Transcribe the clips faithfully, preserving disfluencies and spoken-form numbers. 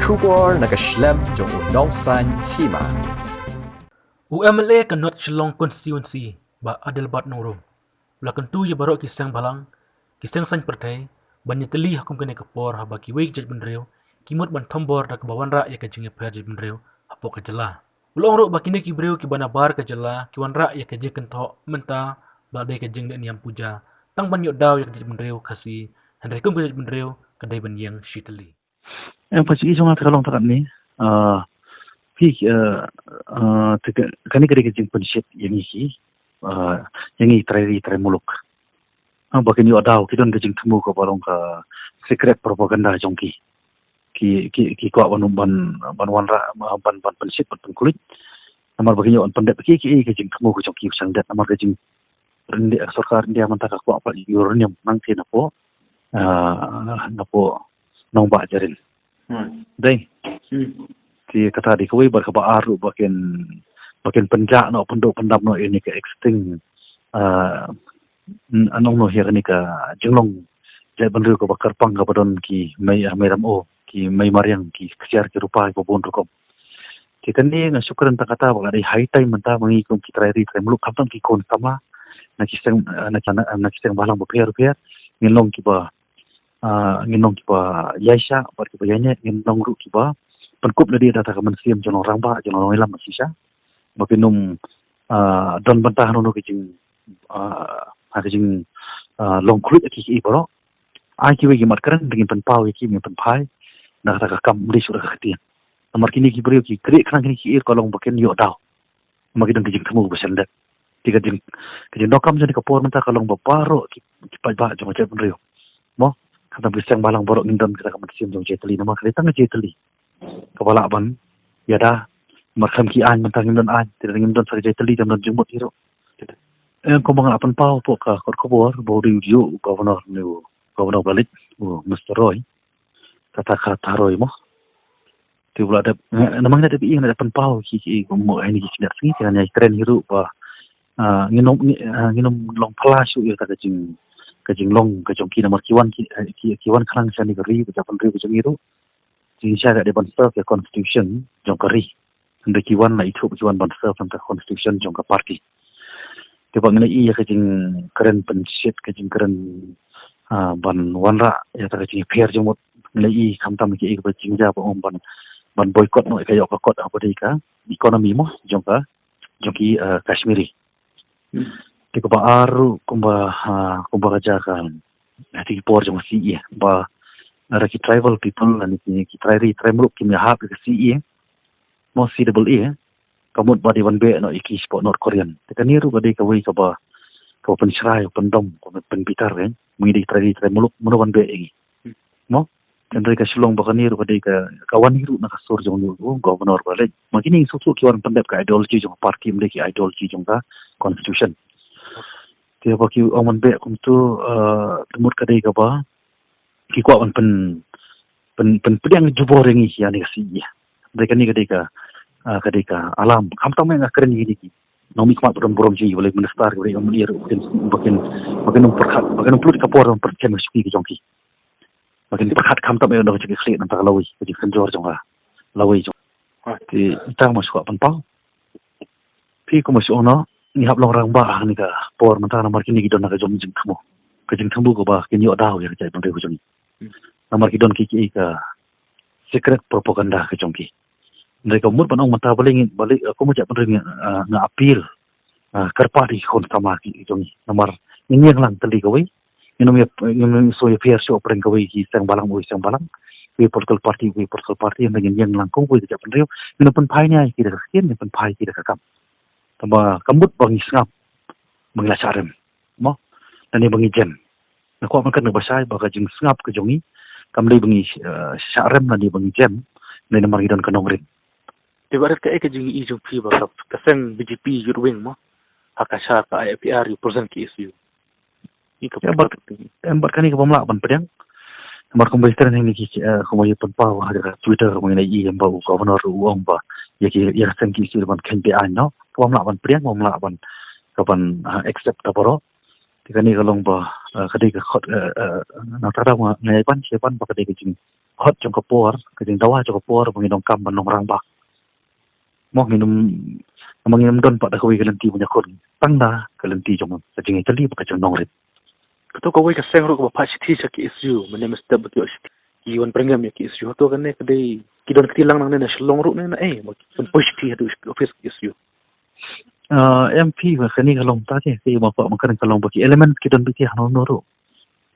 Khubor na ka shlem jong u Nongsaiñ Hima. U M L A ka North Shillong Constituency, Bah Adelbert Nongrum, u la kyntu ïa baroh ki seng bhalang, ki seng saiñ pyrthei, ban ïatylli ha kum kane ka por haba kiwei ki jaitbynriew ki mut ban thombor da kaba wanrah ïa ka jingïapher jaitbynriew hapoh ka jylla. U la ong ruh ba kine ki briew kiba nabar ka jylla ki wanrah ïa ka jingkynthoh mynta ba la dei ka jingleh niam puja tang ban ïoh daw ïa ka jaitbynriew Khasi, hynrei kum ka jaitbynriew ka dei ban ïeng shitylli. Em, pynshit ïa jong nga te ka long ta katne. Ah, phi, ah, ah, te ka, kane ka dei ka jingpynshit ïa ngi ki, ah, ïa ngi trai ri trai muluk. Ah, ba kin ïoh daw, ki don ka jingthmu kaba long ka secret propaganda jong ki. Ki, ki, ki kwah ban, ban, ban wanrah, ban, ban pynshit, ban pynkhluit. Namar ba kin ïoh ban pyndep ki, ki, ki jingthmu ka jong ki u shang det. Namar ka jing India, sorkar India mynta ka kwah pat uranium nangta napoh, ah, napoh nongbah Jarin. Hmm. Dei. Hmm. Te kata dei kawei, bad kaba ar ruh ba kin, ba kin pynjah noh, pynduh pyndam noh ïa kane ka existing, ah, n-, nongno ïa kane ka jinglong jaitbynriew kaba kyrpang kaba don ki mei, ah, mei ram o, ki mei mariang, ki ksiar ki rupa kiba bun rukom. Te kane nga shu kren tang kata ba ka dei high time mynta ba ngi kum ki trai ri trai muluk, khamtam ki khun samla na ki seng, ah, na ki, na, na ki seng bhalang bapher bapher, ngin long kiba, ah, ngin long kiba ïaishah bad kiba ïaineh, ngin long ruh kiba pynkup lade da kata ka mynsiem jong nongrangbah, jong nongïalam shisha. Ba kin ym, ah, don bynta hano hano ka jing, ah, ha ka jing, ah, long khluit ïa ki, ki baroh. Ai kiwei ki mat kren, ngin pynpaw ïa ki, ngin pynphai na kata ka kam, ym dei shuh da ka ktien. Namar kine ki briew ki kren khnang, kine ki ïa ka long ba kin ïoh daw. Namar ki don ka jingthmu ba shen det. Te ka jing, ka jingdonkam jong kane ka por mynta ka long ba baroh ki, ki paidbah jong ka jaitbynriew, mo, khamtam ki seng bhalang baroh ngin don kata ka mynsiem jong jaitbynriew, namar ka dei tang ka jaitbynriew kaba lah ban ïada. Namar khlem ki aiñ mynta ngim don aiñ, te ngim don sa ka jaitbynriew, ngim don jingmut hi ruh. Eh, kumba nga la pynpaw hapoh ka kot khubor ba u dei u, u governor, ne u governor ba la leit, u Mister Roy. Kata ka Tharoi mo. Te u la dep, eh, namar nga dep ïa, nga dep pynpaw ki, ki, mo, ha kine ki khyndai sngi, te ngan ïa kren hi ruh ba, ah, ngin ym, ngi, ah, ngin ym long phylla shuh ïa kata ka jing, ka jinglong ka jong ki, namar ki wan ki, eh, ki, ki wan khnang sha kane ka ri, ka jaitbynriew ka jong ngi ruh. Jingshai ka dei ban serve ïa ka constitution jong ka ri. Hynrei ki wan la ithuh ki wan ban serve na ka constitution jong ka party. Te ba ngi la ïohi ïa ka jingkren pynshit, ka jingkren, ah, ban wanrah ïa ka jingïapher jingmut, ngi la ïohi khamtam ki ïohi ba jingjia ba ong ban, ban boycott noh ïa ka ïoh ka kot, ah, ba dei ka economy mo jong ka, jong ki, ah, Kashmiri. Hmm. Te kaba ar ruh kumba, ah, kumba ka jia ka, ha kine ki por jong ka C A A ba lada ki tribal people lane ki, ki trai ri trai muluk kim ïahap ïa ka C A A, mo, C A A, ka mut ba dei ban beh noh ïa ki shapoh North Korean. Te kane ruh ka dei kawei kaba, kaba pynshrai, pyndom, kaba pynbitar, eh. Ngi dei trai ri trai muluk, mano ban beh ïa ngi, mo? Hynrei ka shu long ba kane ruh ka dei ka, ka wan hi ruh na ka sur jong u, u governor ba la leit. Ma kine suk suk ki wan pyndep ka ideology jong ka party, ym dei ki ideology jong ka constitution. Te ba ki ong ban beh kumto, eh, te mut ka dei kaba ki kwah ban pyn, pyn, pynpdiang jubor ïa ngi ïa kane ka C A A. Hynrei kane ka dei ka, eh, ka dei ka alarm. Khamtam nga kren ïa kine ki nongmihkhmat ba don burom jong ngi, ba la minister, ba la M L A ruh, ba kin, ba kin, ba kin ym pyrkhat, ba kin ym pynlut ka por ban pynskhem ka shuki ka jong ki. Ba kin pyrkhat khamtam ïa ka dong ka jingkitkhlieh namar ka lawei, ka jingkynjor jong ka lawei jong. Te ita nga shu kwah pynpaw. Phi kumba shu ong noh, ngi hap long rangbah ha kane ka por mynta namar kine ki don ha ka jong jingthmu. Ka jingthmu kaba kin ïoh daw ïa ka jaitbynriew ka jong ngi. Namar ki don ki, ki, ka secret propaganda ka jong ki. Hynrei ka mut ban ong mynta balei ngi, balei, eh, kumba jaitbynriew ngi, eh, nga appeal, eh, kyrpad ïa ki khun samla ki jong ngi. Namar ngin ïeng lang tylli kawei. Ngin ym ïa, ngin ym ïa shu ïapher shuh pyrshah kawei ki seng bhalang, kawei seng bhalang. Kawei political party, kawei political party, hynrei ngin ïeng lang kum kawei ka jaitbynriew. Ngin ym pynphai nia ïa ki da ka ktien, ngin pynphai ïa ki da ka kam. Tangba ka mut ba ngi sngap, ba ngi la shah rem. Mo? Lane ba ngi jem. Nga kwah ban kren kaba shai ba ka jingsngap ka jong ngi kam dei ba ngi, eh, shah rem lane ba ngi jem, lane namar ngi don ka nongrim. Te ba rit kaei ka jingïohi jong phi ba ka, ka seng B J P Youth Wing mo, ha ka sha ka I P R represent ki issue. Ïa, em, bad, em, bad kane ka bym lah ban pdiang. Namar kumba ïa trending ne ki, eh, kumba ïa pynpaw ha ka Twitter, kumba ïa ïohi, em, ba u governor u ong ba ïa ki, ïa ka seng ki issue ban kheiñ be-aiñ noh. Ka bym lah ban pdiang, bym lah ban, ka ban, ah, accept ta baroh. Te kane ka long ba, eh, ka dei ka khot, eh, eh, nangta da nga, nga ïa ban, ïa ban ba ka dei ka jing, jingkhot jong ka por, ka jingdawa jong ka por ba ngin ym kam ban long rangbah. Mo, ngin ym, mo, ngin ym don pat da kawei ka lynti ban ïakhun tang da ka lynti jong ka jingïatylli bad ka jingnongrim. Kato kawei ka seng ruh kaba phah shithi sha ki S U, mynne mynstep ba ki ïoh shithi, ki wan pyrshang ïa ki S U. Hato kane ka dei ki don kti lang nangne na Shillong ruh ne na ei, ba kin poi shithi haduh office ki S U? Ah, M P, ba kane ka long ta ke, ke ba pa makan ka long ba ki element ki don biti hano no ruh.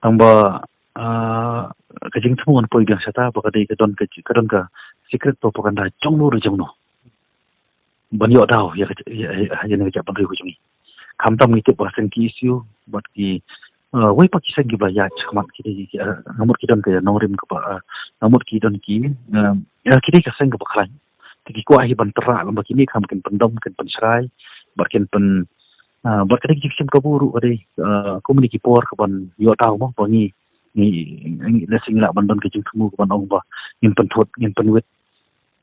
Tang ba, ah, ka jingthmu ngan poi biang shata ba ka dei ka don ka, ka don ka secret propaganda jong no ruh jong no ban ïoh daw ïa ka, ïa, ïa, ïa ne ka jaitbynriew ka jong ngi. Khamtam ngi tip ba seng ki S U bad ki, ah, wei pat ki seng kiba ïaid shakhmat ki dei ki, ah, nga mut ki don ka nongrim kaba, ah, nga mut ki don ki, ah, ïa ki dei ka seng kaba khlaiñ. Te ki kwah hi ban tyrwa lem bad kine, kham kin pyndom, kin pynshrai bad kin pyn, ah, bad ka dei ka jingshim kabu ruh ka dei, ah, kumne ki por kaban ïoh daw mo ba ngi, ngi, ngi, lehse ngi lah ban don ka jingthmu kaban ong ba ngin pynthut, ngin pynwit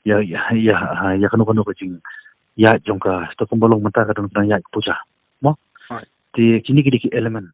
ïa, ïa, ïa, ïa kano kano ka jingïaid jong ka, to kumba long mynta ka don ka ïaid puja mo. Te kine ki dei ki element.